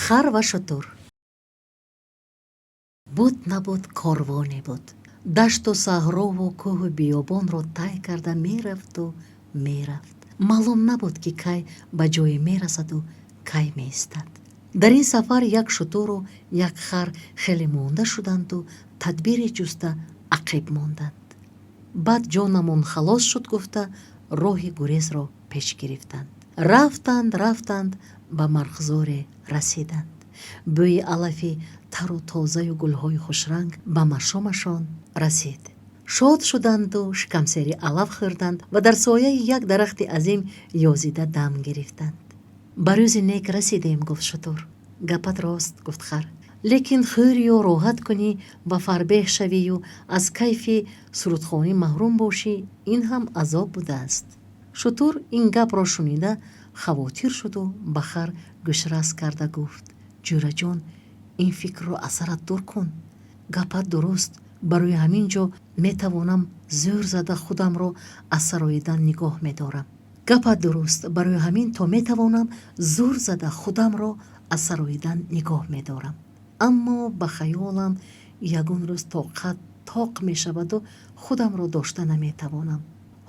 Хар ва шутур. Буд, набуд, корвоне буд. Дашту саҳрову кӯҳу биёбонро тай карда мерафту мерафт. Маълум набуд, ки кай ба ҷое мерасаду кай меистад. Дар ин сафар як шутуру як хар хеле монда шуданду тадбире ҷуста ақиб монданд. Баъд ҷонамон халос шуд гуфта, роҳи гурезро пеш гирифтанд. Рафтанд, рафтанд, ба марғзоре расиданд. Бӯи алафи тару тозаю гулҳои хушранг ба машомашон расид. Шод шуданду шикамсери алаф хӯрданд ва дар сояи як дарахти азим ёзида дам гирифтанд. «Ба рӯзи нек расидем», — гуфт шутур. «Гапат рост», — гуфт хар, «лекин хӯрию роҳат кунӣ ва фарбеҳ шавию аз кайфи сурудхонӣ маҳрум бошӣ, ин ҳам азоб будааст. Шутур ин гапро шунида хавотир шуду ба хар гӯшрас карда гуфт: «Ҷӯраҷон, ин фикрро аз сарат дур кун. Гапат дуруст, барои ҳамин ҷо метавонам зӯр зада худамро аз сароидан нигоҳ медорам. Гапат дуруст, барои ҳамин то метавонам зӯр зада худамро аз сароидан нигоҳ медорам. Аммо ба хаёлам, ягон рӯз тоқат тоқ мешаваду худамро дошта наметавонам.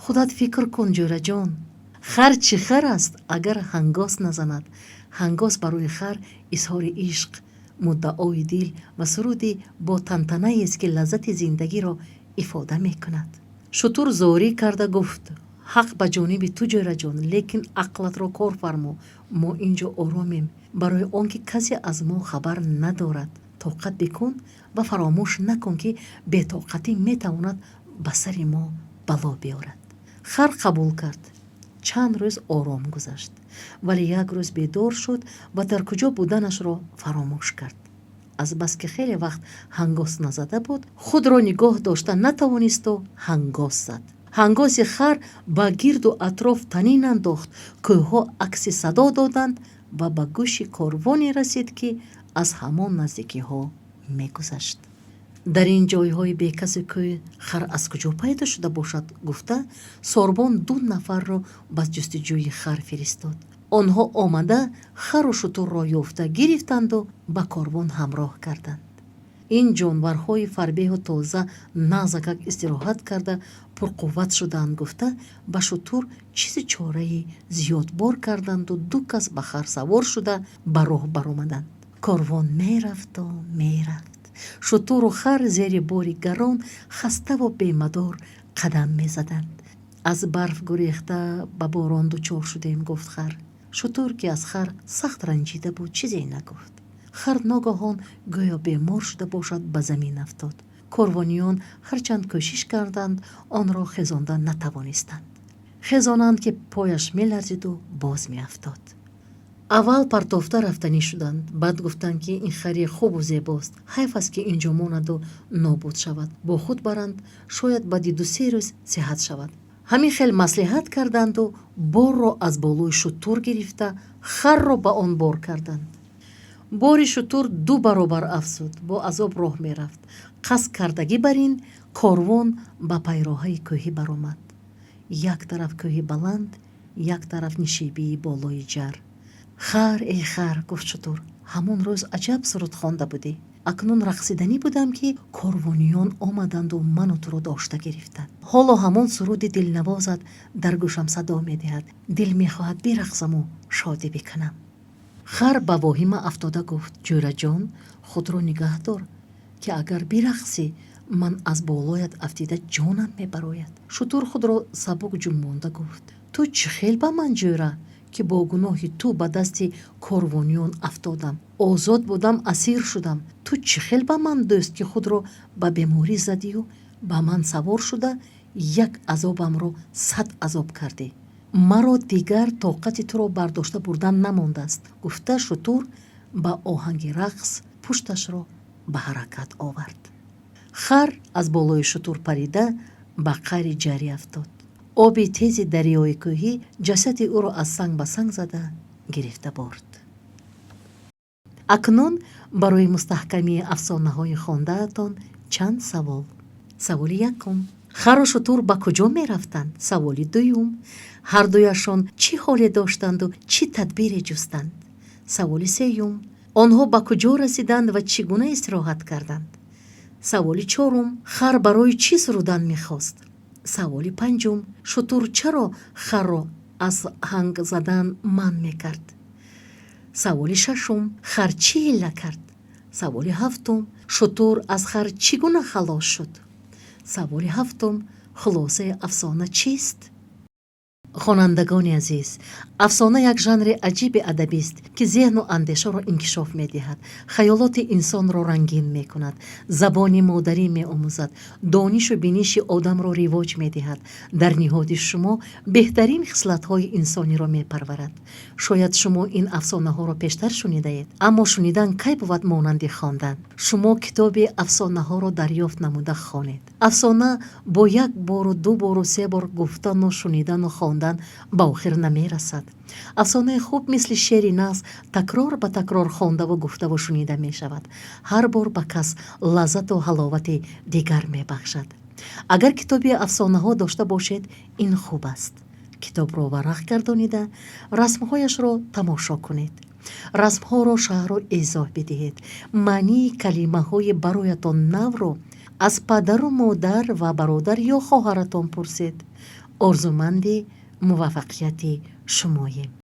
Худат фикр кун, ҷӯраҷон, хар чӣ хар аст, агар ҳангос назанад? Ҳангос барои хар изҳори ишқ, муддаои дил ва суруди бо тантанаест, ки лаззати зиндагиро ифода мекунад». Шутур зорӣ карда гуфт: «Ҳақ ба ҷониби ту, ҷӯраҷон, лекин ақлатро кор фармо. Мо ин ҷо оромем, барои он ки касе аз мо хабар надорад. Тоқат бикун ва фаромӯш накун, ки бетоқатӣ метавонад ба сари мо бало биёрад». Хар қабул кард. Чанд рӯз ором гузашт, вале як рӯз бедор шуд ва дар куҷо буданашро фаромӯш кард. Азбаски хеле вақт ҳангос назада буд, худро нигоҳ дошта натавонисту ҳангос зад. Ҳангоси хар ба гирду атроф танин андохт, кӯҳҳо акси садо доданд ва ба гӯши корвоне расид, ки аз ҳамон наздикиҳо мегузашт. «Дар ин ҷойҳои бекаси кӯй хар аз куҷо пайдо шуда бошад?» — гуфта, сорбон ду нафарро ба ҷустуҷӯи хар фиристод. Онҳо омада, хару шутурро ёфта гирифтанду ба корвон ҳамроҳ карданд. Ин ҷонварҳои фарбеҳу тоза нағзакак истироҳат карда, пурқувват шудаанд гуфта, ба шутур чизи чораи зиёдбор карданду ду кас ба хар савор шуда, ба роҳ баромаданд. Корвон мерафту мерафт. Шутуру хар зери бори гарон хаставу бемадор қадам мезаданд. «Аз барф гурехта, ба борон дучор шудем», — гуфт хар. Шутур, ки аз хар сахт ранҷида буд, чизе нагуфт. Хар ногаҳон, гӯё бемор шуда бошад, ба замин афтод. Корвониён ҳарчанд кӯшиш карданд, онро хезонда натавонистанд. Хезонанд, ки пояш меларзиду боз меафтод. Аввал партофта рафтанӣ шуданд, баъд гуфтанд, ки ин хари хубу зебост, ҳайф аст, ки ин ҷо монаду нобуд шавад, бо худ баранд, шояд баъди ду-се рӯз сиҳат шавад. Ҳамин хел маслиҳат карданду борро аз болои шутур гирифта, харро ба он бор карданд. Бори шутур ду баробар афзуд, бо азоб роҳ мерафт. Қасд кардагӣ бар ин корвон ба пайроҳаи кӯҳӣ баромад. Як тараф кӯҳи баланд, як тараф нишебии болои ҷар. «Хар, эй хар, — гуфт шутур, — ҳамон рӯз аҷаб суруд хонда будӣ. Акнун рақсиданӣ будам, ки корвониён омаданду ману туро дошта гирифтанд. Ҳоло ҳамон суруди дилнавозат дар гӯшам садо медиҳад. Дил мехоҳад бирақсаму шодӣ бикунам». Хар ба воҳима афтода гуфт: «Ҷӯраҷон, худро нигаҳ дор, ки агар бирақсӣ, ман аз болоят афтида, ҷонам мебарояд». Шутур худро сабук ҷунбонда гуфт: «Ту чӣ хел ба ман ҷӯра, ки бо гуноҳи ту ба дасти корвониён афтодам? Озод будам, асир шудам. Ту чӣ хел ба ман дӯст, ки худро ба беморӣ задию ба ман савор шуда, як азобамро 100 азоб кардӣ? Маро дигар тоқати туро бардошта бурдан намондааст», — гуфта, шутур ба оҳанги рақс пушташро ба ҳаракат овард. Хар аз болои шутур парида, ба қаъри ҷарӣ афтод. Оби тези дарёи кӯҳӣ ҷасади ӯро аз санг ба санг зада гирифта бурд. Акнун барои мустаҳкамии афсонаҳои хондаатон чанд савол. Саволи якум: хару шутур ба куҷо мерафтанд? Саволи дуюм: ҳардуяшон чӣ ҳоле доштанду чӣ тадбире ҷустанд? Саволи сеюм. Онҳо ба куҷо расиданд ва чӣ гуна истироҳат карданд? Саволи чорум: хар барои чӣ сурудан мехост? Саволи панҷум: шутур чаро харро аз ҳанг задан манъ мекард? Саволи шашум: хар чӣ ҳилла кард? Саволи ҳафтум: шутур аз хар чӣ гуна халос шуд? Саволи ҳафтум: хулосаи афсона чист? Хонандагони азиз, афсона як жанри аҷиби адабист, ки зеҳну андешаро инкишоф медиҳад, хаёлоти инсонро рангин мекунад, забони модарӣ меомӯзад, донишу биниши одамро ривоҷ медиҳад, дар ниҳоди шумо беҳтарин хислатҳои инсониро мепарварад. Шояд шумо ин афсонаҳоро пештар шунидаед, аммо шунидан кай бувад монанди хондан? Шумо китоби афсонаҳоро дарёфт намуда хонед. Афсона бо як бору ду бору се бор гуфтану шунидану хондан ба охир намерасад. Афсонаи хуб мисли шеъри нағз такрор ба такрор хондаву гуфтаву шунида мешавад, ҳар бор ба кас лаззату ҳаловати дигар мебахшад. Агар китоби афсонаҳо дошта бошед, ин хуб аст. Китобро варақ гардонида, расмҳояшро тамошо кунед, расмҳоро шарҳу изоҳ бидиҳед, маънии калимаҳои бароятон навро аз падару модар ва бародар ё хоҳаратон пурсед. Орзуманди муваффақияти шумоем.